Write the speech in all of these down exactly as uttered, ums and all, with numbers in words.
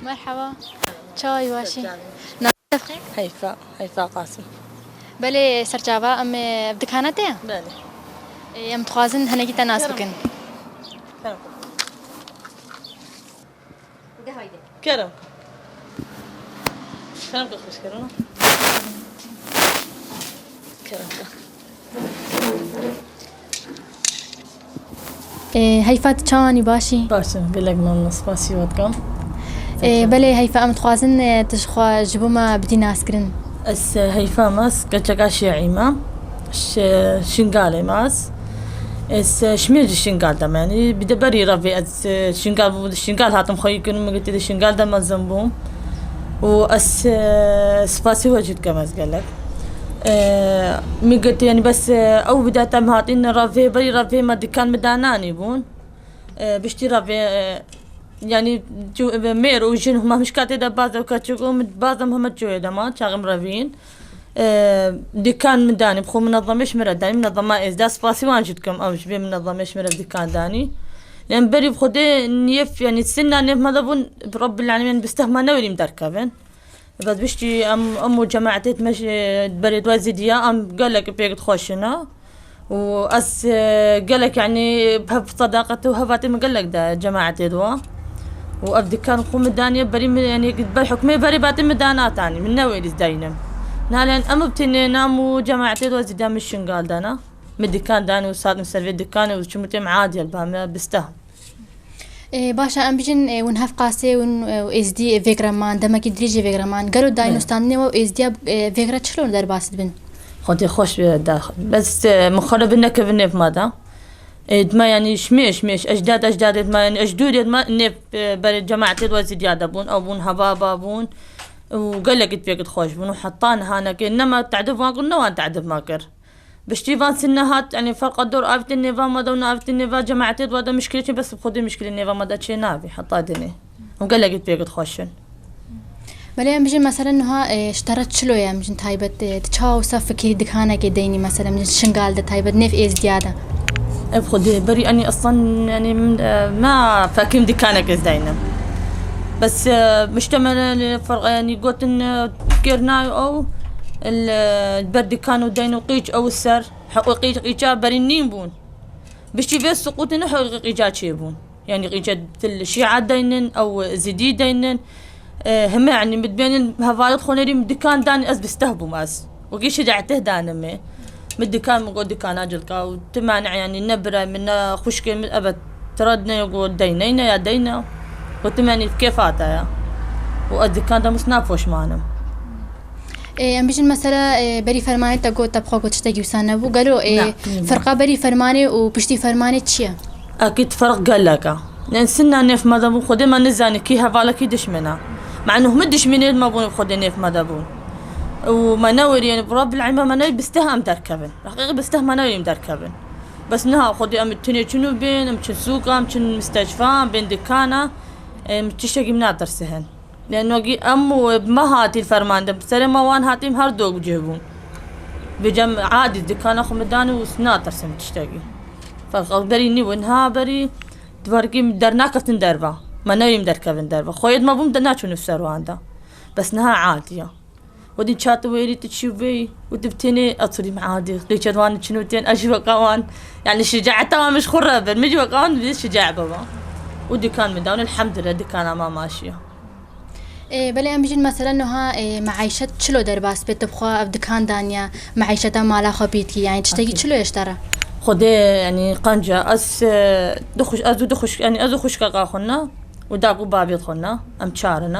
Merhaba. Çawa yî, baş î? Nasî te bixêr? Heyfa, Heyfa Qasim. Belê serçava, em, e, ev dikana te ye? Belê. E, em dixwazin hinekî te nas bikin. Kerem. Kerem. Kerem ke xweşkirina. Kerem ke. Ê, Heyfa, tu çawan î, baş î? Baş im, gelek memnun, spasî we dikim. Ê, belê Heyfa, em dixwazin, e, tu ji xwe ji bo me bidî naskirin. Ez, e, Heyfa me, ez keçeka Şiî me. Şi-, Şingalê me ez. Ez, e, ji mêr ji Şingal de me, yanî bi de berî re vê ez, e, Şingal bû, di Şingal hatim xweyî kirin, min gotî di Şingal de mezin bûm. Û ez, e, spasî we jî dikim ez gelek. E, min gotî, yanî bes, e, ew bi de te em hatîn re vê, berî re vê me dikan min dananî bûn. E, piştî re vê, e, yanî cu-, mêr û jin hema mişka tê de baz ew keçik û min baz em heme çûyê de ma, çaxim revîn. E, dikan min danî, bi xwe minezemê ji min re danî, minezema êzda, spasî wan jî dikim, ew ji vê minezemê ji min re dikan danî. Yanî berî bi Xwedê niyef, yanî sinna nêv me de bûn, Rabbil Alemîn, bi steh me newêrîm derkevin. Bes piştî em, em û cemaetê me ji berê dua zîdiya, em gelek pêk dixweşin e. Û ez, e, gelek, yanî, hev sedaqet û hevatê min gelek de cemaetê de wa. Û ev dikan xwe min daniye berî min, yanî, ber hukmê berê batê min danatanî. Min newêrî ez deynim. Nalen em bi tenê nam û cemaetê de wa zîde min Şingal dana. Min dikan dan û sat min ser vê dikanê û çimûtê min adiye li ba me bisteh. Ê, baş e, em bijin, ê, hûn hevqasê hûn, ê, êzdî vêg re man, demekî dirêjê vêg re man. Gelo dayîn û standinê we û êzdiya, ê, vêg re çilo derbas dibin? Xwedê xweş be da. Bes, e, min xwe re bi nekevin nêv me de. E, dima yanî ji mêş, mêş, ecdad, ecdadê dima, yanî ejdûdê dima nêv, e, berê cemaetê de zîdiya de bûn. Ew bûn, heva ba bûn. Û gelekî pêkit xweş bûn. Û heta niha neke nema tedib wan kir, ne wan tedib me kir. Piştî van sine hat, yanî ferqa dor avîtin nêva me de û neavîtin nêva cemaetê de, wa de mişkilê çi, bes bi Xwedê mişkilê nêva me de çê navî, heta dinê. Hûn gelekî pêkit xweş in. Belê em bijin, meselen, niha, e, ji te re çilo ye, em bijin taybet, e, tu çawa wisa fikirî dikanekê deynî, meselen, em bijin Şingal de taybet nêv êzdiya de? Ev Xwedê berî, yanî, eslan, yanî, min, e, me fekim dikanek ez deynim. Bes, e, mişte me, e, ferq, yanî, gotin, e, kêr nayê ew, li ber dikan û deyn û qîç ew ser. Heqûqî qîça berî nîn bûn. Piştî vê siqûtê ne heqûqî qîça çêbûn. Yanî qîça til şîa deynin, ew zîdî deynin. E, heme, yanî min dibênin hevalêt xwe nêrî min dikan danî, ez bisteh bûm ez. Wekî şicaetê danimê. Min dikan, min got dikana cilka û tu mane, yanî ne birayê min, ne xwişkê min, ebe tira ne got deyneyne ya deyne. Gotim, yanî kêfa te ya. Û ez dikan de mus napoşmanim. Ê, em bijin mesela, ê, berî fermanê te got, te bi xwe got tiştekî wisa nebû. Gelo, ê, Na, nîne. Ferqa berî fermanê û piştî fermanê çi ye? Ekîd ferq gelek e. Yanî sinna nêf me de bû, Xwedê me nizanî kî heval e kî dişmin e. Manu hemî dişminê me bûn, Xwedê nêf me de bûn. Û me newêrî, yanî bi Rabbil Alem me newêrî bisteh em derkevin. Heqîqî bisteh me newêrî em derkevin. Bes niha Xwedê em tinê çin û bên, em çin sûka, em çin misteşfa, em bên dikana, em tiştekî min natirsihin. Yanî wekî em û me hatî fermandin, bi serê me wan hatî her du cih bûn. Vêca em adî dikana xwe min danî û natirsim tiştekî. Ferq ew berî nî bû, niha berî di verkî dernakeftin derve. Me newêrîm derkevin derve. Xweyê me bûm de naçûn ser wan de. Bes niha adî ya. Wedî ça tu wêrî tu çi bûyî û tu bi tenê eturîm adî. Qîçet wan çin û tên, ez jî weka wan. Yanî şicaeta wan min ji xwe re bir. Min jî weka wan bi şicaet baba. Û dikan min dawin, elhamdulillah, dikana me maşiya. Ê, belê em bijîn, mesela, niha, ê, meîşet çilo derbas bê, tu bi xwe ev dikan daniya, meîşeta mala xwe pîtkî, yanî tiştekî çilo ye ji te re? Xwedê, yanî, qenca, ez, e, du xwişk, ez û du xwişk, yanî, ez û xwişkeka xwe ne, û dad û babê xwe ne, em çar ne.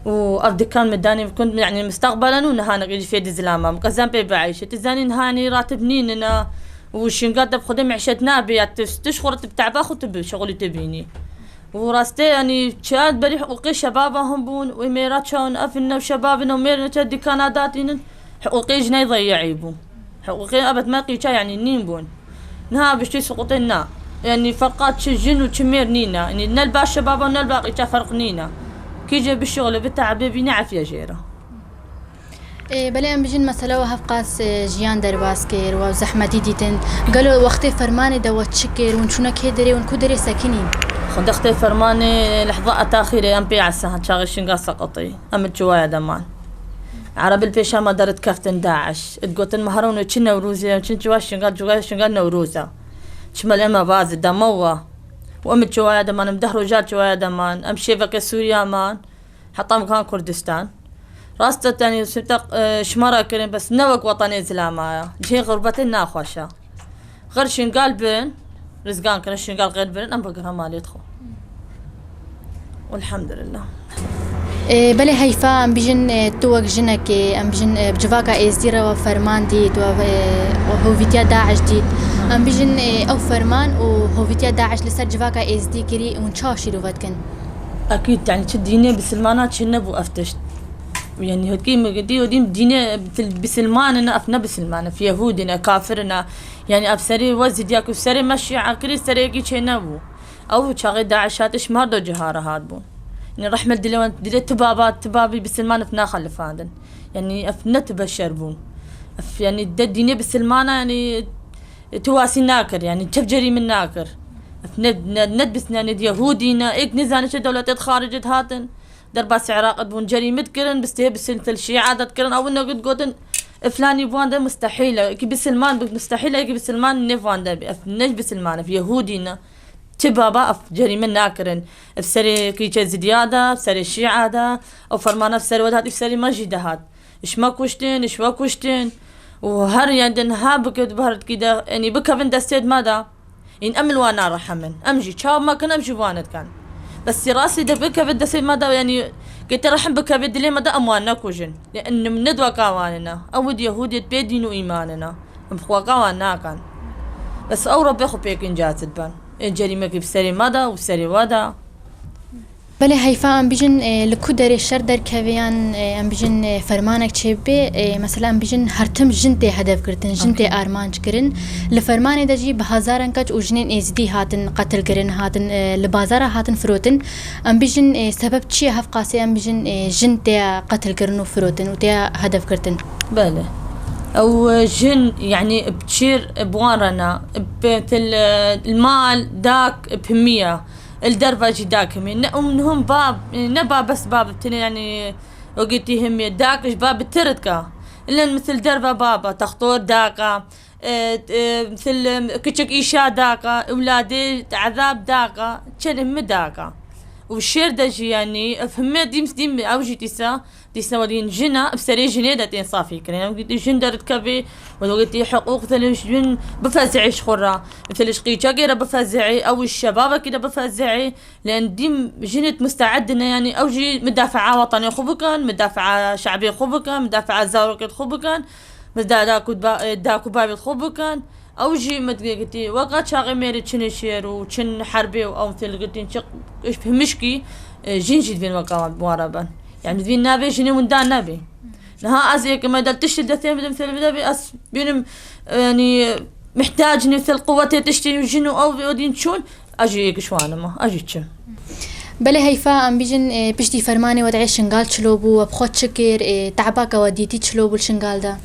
Û ev dikan min danî, bi ku, yanî, mistaqbelen û niha nekê jî fêdî zilama min. Ez em pê bieyşe. Tu zanî niha, yanî, ratib nîne ne, û Şingal de bi Xwedê meîşet nabe, ya tu, tu ji xwe re tu bi teba xwe tu bi şixulî tu bînî. Û rastê, yanî, çiya berî hiqûqê şebaba hûn bûn, û mêra çawn, ev ne şebabin û mêr neçe dikana datînin, hiqûqê jinê zeyî'î bû. Hiqûqê ebet me qîça, yanî, nîn bûn. Niha biştî siqûtê na. Yanî, ferqa çi jin û çi mêr nîne. Yanî, ne li ba şebaba, ne li ba qîça ferq nîne. Kî jê bişixulê, bite'ebê, bîne efiye jê re. Ê, belê em bijin mesela we hevqas, e, jiyan derbas kir, we zehmetî dîtin. Gelo wextê fermanê de we çi kir? Hûn çûne kê derê, hûn ku derê sekinîn? Xwe dextê fermanê lehza etaxîrê em pê esa çaxê Şingal seqetî. Em li çiwaya de man. Erebil pêşa me derit keftin DAIŞ. It gotin me herin çi Newrozê, çi çiwa Şingal, çiwa Şingal Newroz e. Çi me lê me vazî dema wa. Û em li çiwaya de man, em deh roja çiwaya de man. Em şêveke Sûriya man. Heta em kan Kurdistan. Rast e, tenê sirte, e, şima re kirin, bes ne wek wetanê zilama ya. Cihê xurbetê naxweş e. Xir Şingal bin, rizgan kirin, Şingal xir birin, em bigirin malêt xwe. Elhamdülillah. E, belê heyfa, em bijin, e, tu wek jinekê, em bijin, e, bi civaka êzdî re we ferman dît, we, e, we hovîtiya DAIŞ dît. Em bijin, e, ew ferman û hovîtiya DAIŞ li ser civaka êzdî kirî, hûn çawa şîrove dikin? Ekîd, yani çi dînê bisilmana çi nebû ev tişt. Yani hekî me gidî, o dîn dînê til bisilman ne, ev ne bisilman, ev yehûdî ne, kafir ne. Yani ev serê we zîdiya ku serê me şîa kirî, serê yekî çê nebû. Ew çaxê DAIŞ hatiş merdo cihara hat bûn. Yani rehmet dilê wan, dilê tu baba, tu babî bisilman ev naxelifandin. Yani ev ne tu beşer bûn. Ev yani de dînê bisilmana yani tu wasî nakir, yani çev cerîmin nakir. Ev ne, ne, ne bis-, ne, ne yehûdî, ne êk nizane çi dewletê xaricê hatin. Derbasî Iraqê bûn, cerîmit kirin, bistê bisin til şîa adet kirin, ew ne got, gotin, "Iflanî van de mustehîl e, ki bisilman bi, mustehîl e, ki bisilman ne van de bi, ev ne bisilman, ev yehûdî ne." Çi baba ev cerîme nakirin, ev serê kîçe zidiya de, ev serê şîa de, ew fermana ev serê we de hat, ev serê me jî de hat. Iş me kuştin, iş we kuştin. Û her yendin ha bikit, bi her kî de, enî bikevin destê me de. În em li wan narehem in. Em jî çav me kin, em jî wan dikin. Bes sî rastî de bikeve destê me de, yanî, gete rehm bikeve dilê me de, em wan nekujin. Lê in ne dweka wan ne. Ew di Yehûdiyê pê dîn û îman ne. Em xweka wan nakin. Bes ew Rebbê xwe pêkin cazit ben. Ê cerîmekî bi serê me de û serê we de. Belê heyfa em bijin, e, li ku derê şer derkeve yan, e, em bijin, e, fermanek çêbibe, e, mesela em bijin her tim jin tê hedef girtin, jin tê armanc kirin. Li fermanê de jî bi hezaran keç û jinên êzidî hatin qetil kirin, hatin, e, li bazara hatin firotin. Em bijin, e, sebeb çi ye hevqasê em bijin, e, jin tê qetil kirin û firotin û tê hedef girtin? Belê. Ew, e, jin, yani, bi çêr, e, bi wan re ne, bi til, e, mal, dak, bi himiya. Li derve jî dak himî. Ne, um, hûn ba, ne ba bes ba bi tine, yani, o gitî himî. Dak ji ba bi tir dika. Îlen misil derve baba, textor daka. E, e, misil, e, kiçik îşa daka. Ewladê ezab daka. Çend himî daka. Û şêr de jî, yani, ev himî dîm, dîm, ew jî dîsa. Dîsa werîn jina, bi serê jinê de tên safî kirin. Em gitî jin derdikevê, we gitî hiqûq telê jin bifezî ji xwe re. Telê ji qîçekê re bifezî, ew ji şebabekî de bifezî. Lê em dîm jinêt musteed ne, yanî ew jî midafaa wetanê xwe bikin, midafaa şe'bê xwe bikin, midafaa zarokêt xwe bikin, mida-, da ku ba-, da ku bavêt xwe bikin. Ew jî min digê gitî, weka çaxê mêrê çinê şêr û çin herbê û ew têl girtîn çi, himişkî, e, jin jî divên weka wan bi wan re ben. Yani divên navê jinê winda nebê. Niha ez ê ke me del tiştê destê bidim, sel bide bê, ez bînim, e, yani, mihtac ne sel quwetê tiştê jin û ew odîn çûn, ez jî êk şwanima, ez jî çim. Belê heyfa, em bijin, e, piştî fermanê we de ê Şingal çilo bû, we bi xwe çi kir, e, te'baka we dîtî çilo bû li Şingal de?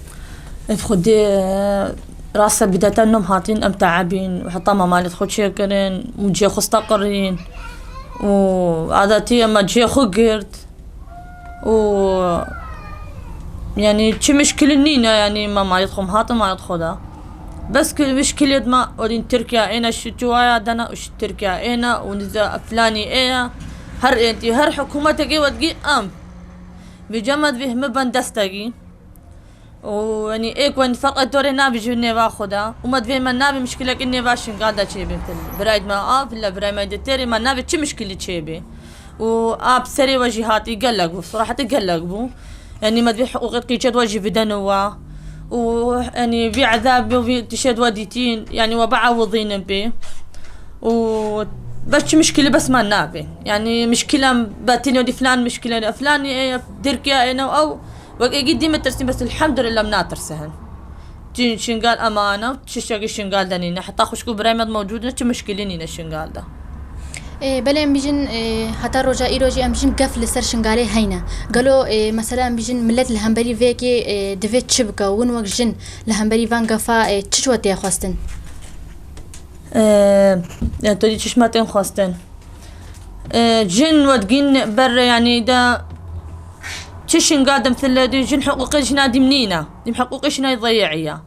Ev xwedê, e, rasta bideta nom hatin, em te'ebîn, û heta me malê xwe çêkirin, û cihê xwe steqirîn, û adetî em cihê xwe girt, û, yani, çi mişkilî nîne, yani, me malê xwe, em hatin malê xwe de. Bes ku mişkilê me, odîn Tirkiya êne, şi çiwaya dene, û şi Tirkiya êne, û niza filanî ê ye. Her êntî, her hikûmetekê we digî em. Vêca me divê himi ben destekî. Û, yanî, ê ku, yanî, ferqê torê nabî ji nêva xwe de. Û me divê me nabî mişkilekî nêva Şingal de çêbê. Birayê me a, villa birayê me de têrê, me nabî çi mişkilî çêbê. Û a bi serê we jî hatî gelek bû, sirahetî gelek bû. Yanî me divê hiqûqê qîçet we jî bidin we. Û, yanî, vî ezab û vî tişet we dîtîn, yanî we biewidînin pê. Û bes çi mişkilî bes me nabê. Yanî mişkilem betinê dî filan mişkile filanî ê, Tirkiye ê, ne ew wek êgî dî me tirsîn, bes elhamdülillah em natirsin. Çin Şingal emane, çiştekî Şingal de nîne. Heta xwişk û birayê me mewcûd ne, çi mişkilî nîne Şingal de. Ê, belê em bîjin, ê, heta roja îro jî em bîjin gef li ser Şingalê heyne. Gelo, ê, mesela em bîjin millet li hemberî vê yekê, ê, divê çi bike? Win wek jin li hemberî van gefa, ê, çi ji we tê xwestin? Ê, yani, tu dî çi ji me tên xwestin? Ê, jin we digîn ber, yani, de çi Şingal de mesela dî jin hiqûqê jina dîm nîne. Dîm hiqûqê jina zayî ya.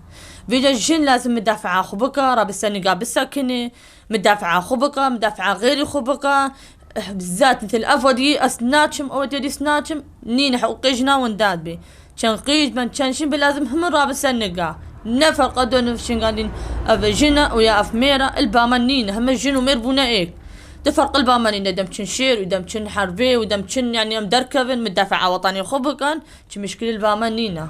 Vêca jin lazim midafaa xwe bike, rabe ser niga bisekine, midafaa xwe bike, midafaa xêrî xwe bike. Bizat misil ev wedî ez naçim, ew wedî ez naçim, nîne hiqûqê jina winda dibê. Çend qîz ben, çend jin bi lazim himin rabe ser niga. Ne ferqa dön Şingalîn ev jin e û ya ev mêr e, il ba me nîne, heme jin û mêr bûne êk. Di ferq il ba me nîne, dem çin şêr û dem çin herbê û dem çin, yani em derkevin, midafaa wetanê xwe bikin, çi mişkil il ba me nîne.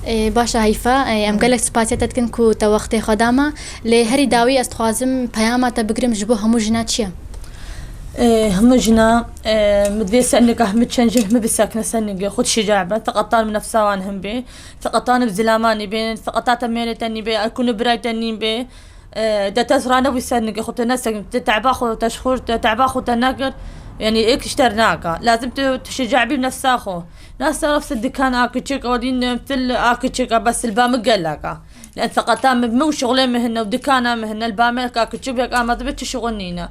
Ê, baş e Heyfa, ê, em gelek spasiya te dikin ku te wextê xwe da me. Lê herî dawî ez dixwazim peyama te bigirim ji bo hemû jina çi ye? Ê, hemû jina, ê, min divê ser niga, hemû çend jin hemû bisekine ser nigê xwe, şica bin, seqetan bi nefsa wan hin bê, seqetan bi zilamanî bên, seqeta te mêrê te nî bê, ay kûn û birayê te nîn bê. Ê, de te rane wî ser nigê xwe, te nesekin, te teba xwe, te ji xwe, te teba xwe te nekir, yani êk ji te naka. Lazim tu, tu şica bî bi nefsa xwe. Nas taraf se dikan a kiçik, o din til a kiçik a, bes li ba min gelek a. Li seqeta min, min û şixulê min hene û dikana min hene, li ba min ka kiçik bek ama dibe çi şixul nîne.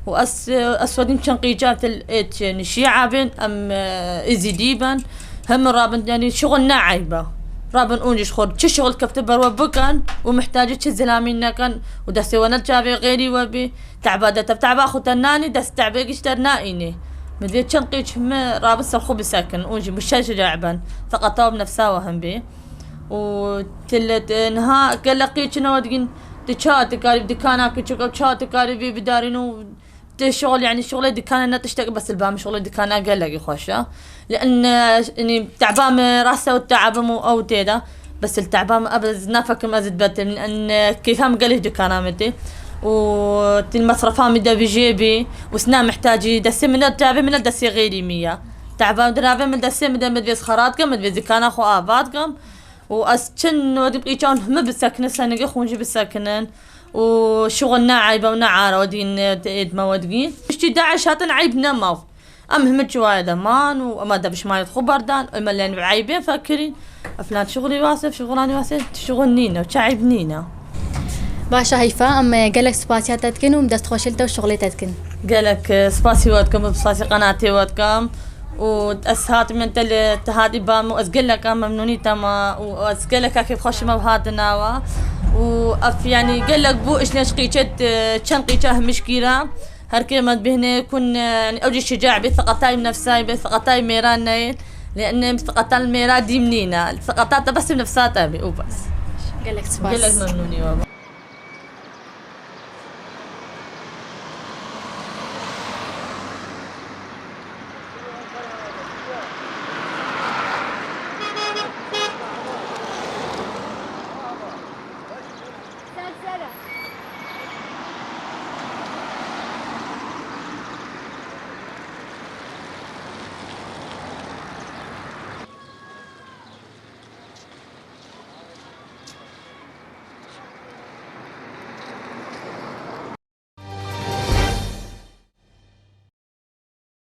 Û ez, ez sodîn çend qîca til êt nişî abin, em, e, izîdî ben. Hem rabin, yani şixul ne eyb e. Rabin ûn ji xwe çi şixul kefte ber we bikin û mihtacî çi zilamî nekin û destê we ne çavê xêrî we bî. Teba de te teba xwe te nanî, dest tebê giş te naînî. Min vê çend qîç mi rabin ser xwe bisekin û jî muşecre ben. Seqeta bi nefsa we hem bê. Û tilet, e, niha gelek qîçine we digin, tu ça dikarî dikana kiçik û ça dikarî vê bidarîn û tu şixul, yani şixulê dikane ne tiştek, bes li ba min şixulê dikane gelekî xweş e. Li en, e, yani teba min rast e û tebim û ew tê de. Bes li teba min ez nafekim ez dibetim. Li en, e, kêfa min gelek dikana min tê. Û til mesrefa min de bijê bî. Û sina mihtacî destê min ne tebê min ne destê xêrî min ya. Teba min diravê min destê min de min divê xerat kim, min divê dikana xwe avat kim. û ez çin wedim qîçan himi bisekine senigê xûncî bisekinin û şixul ne eybe û ne ara wedîn êdme wedgîn. Piştî DAIŞ hatin eyb nemav. Em himi çiwaye de man û ema de bişmayet xwe berdan, ema len eybê fekirîn. Eflan şixulî wase, şixulanî wase, şixul nîne, çi eyb nîne. Baş e Heyfa, em gelek spasiya te dikin û em dest xweşê li te û şixulê te dikin. Gelek, e, spasî we dikim, spasî qenatê we dikim. û ez hatim te li te hatî bam û ez geleka memnûnî te ma û ez geleka kêfxweş me bi hatina we û ev, yani gelek bû işleş qîçet, e, çend qîça himişkî re. Her kê me dibêhne kun, e, yani ew jî şica bê, seqetay nefsay bê, seqetay mêran neyê. Lê ene seqetan mêra dîm nîne. Seqeta te bes nefsa te bê û bes. Gelek spas. Gelek memnûnî we.